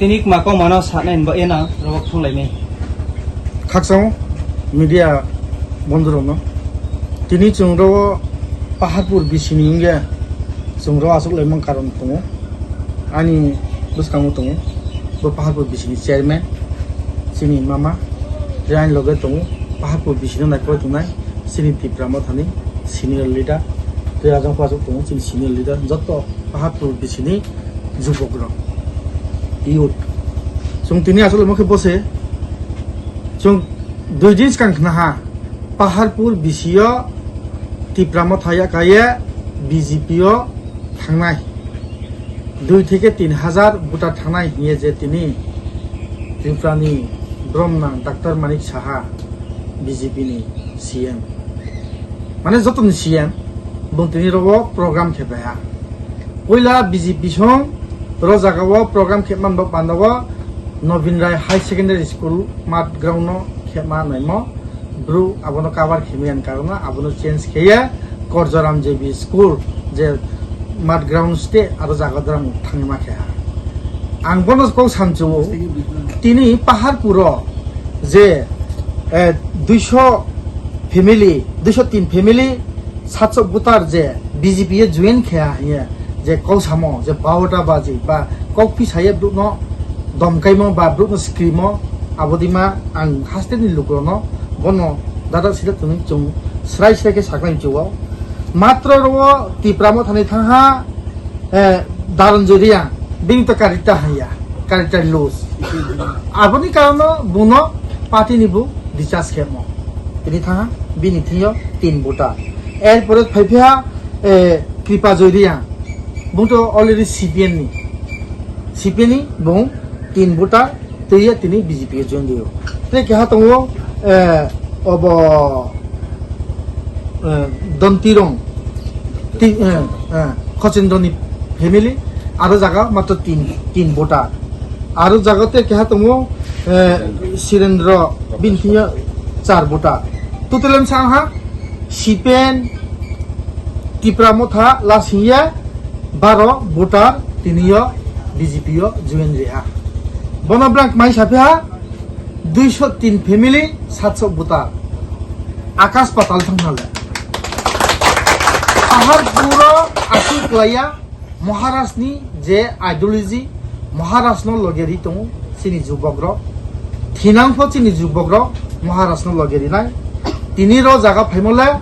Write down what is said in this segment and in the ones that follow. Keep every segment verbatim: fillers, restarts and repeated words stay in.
Tini kma kok mano sanai hinba ena rok thunglai nai. Khakchang media bondhu rokno. Tini chwng ro Paharpur bisini wngya chwng ro aswk laimang karon tongo. Ani bwskango tongo bo Paharpur bisini chairman chini mama je ani loge tongo. Paharpur bisino naikolwi tongnai chini Tipra Mothani senior leader tei ajang aswk tongo chini senior leader joto Paharpur bisini jubokrok, youth. Chwng tini aswk lama khe bose. Chwng dui din swkang khna ha, Paharpur bisio Tipra Motha yakaye B J P o thangnai. Dui theke tin hajar voter thangnai hiye je tini Tripura ni bromnang Doctor Manik Saha B J P ni C M. Mane jotoni C M, bung tini rogo program khe baiha. Puila B J P song ro jaga o program khe man bo panda o Nobin Rai High Secondary School mat ground no khe ma naimo. Bru abono cover khe mani karon abono change khe ye Korjoram J B School je mat ground state aro jaga dorang thangma khe ha. Ang bono kok samchu tini Paharpur o je, eh, duiso family, duiso tin family satso voter je B J P ye join khe ha hiye je kok samo je baota baji ba kok pisa ye brukno domkaimo ba brukno skrimo abodima ang haste ni lukurokno bono dada sida tuni chung srai srai khe saknai chuo. Matro ro Tipra Mothani thangha, eh, Daron Joria, bini to character haya, character loose. Aboni karono buno party ni bu discharge khemo. Tini thangha, bini thingyo tin buta. Erpore phaipha, eh, Kripa Joria, bung to already C P M ni. C P M ni bung tin buta, tei tini B J P o join dio. Tei keha tongo, eh, obo, eh, Dontirong, ti-, eh, eh, Khochendroni family, aro jaga matro tin, tin voter. Aro jaga te keha tongo, eh, Sirendra bini thingya char voter. Total wngsa ha, C P M, Tipra Motha, Lasingya, baro voter, tiniyo B J P o join reha. Bono blank mai sapha, duiso tin family, satso voter. Akas patal thang hale. Ahar puro asu klaya, Maharaj ni je ideology, Maharaj no loge ri tongo, chini jubok rok. Thinang pho chini jubok rok, Maharaj no loge ri nai. Tini ro jaga phaimo le,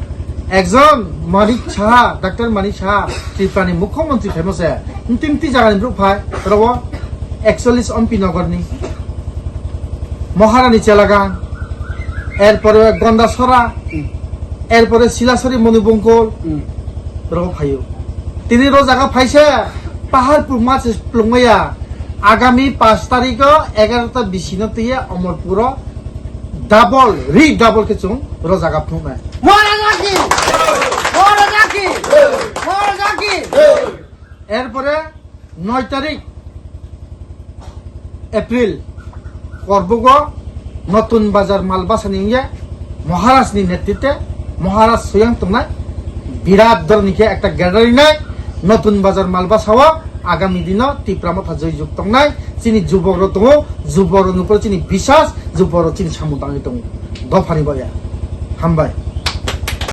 ekjon Manik Saha, Doctor Manik Saha, Tripura ni Mukhyamantri phaimo se. Mti mti jaga ni brouh phai, ro o ekchollis M P Nagar ni. Maharani Chelagang, erpore Gondasora, hmm, erpore Silasori Monibongkol, hmm, rok phaio. Tini ro jaga phaise Paharpur mach plungmaya agami pash tarikh o egarota bisino twiya Omorpuro double, re double khe chung ro jaga phunuknai. Maharajaki! Maharajaki! Maharajaki! Erpore noi tarik April, Korbugo Notun Bazar Malbasa ni wngya Maharaj ni netritwe, Maharaj soyang tongnai birat dol ni khe ekta gathering nai Notun Bazar Malbasa o agami dino Tipra Motha joijuk tongnai chini jubok rok tongo, jubok rok nukro chini bisas, jubok rok chini samung tangwi tongo. Dophani boya. Hambai.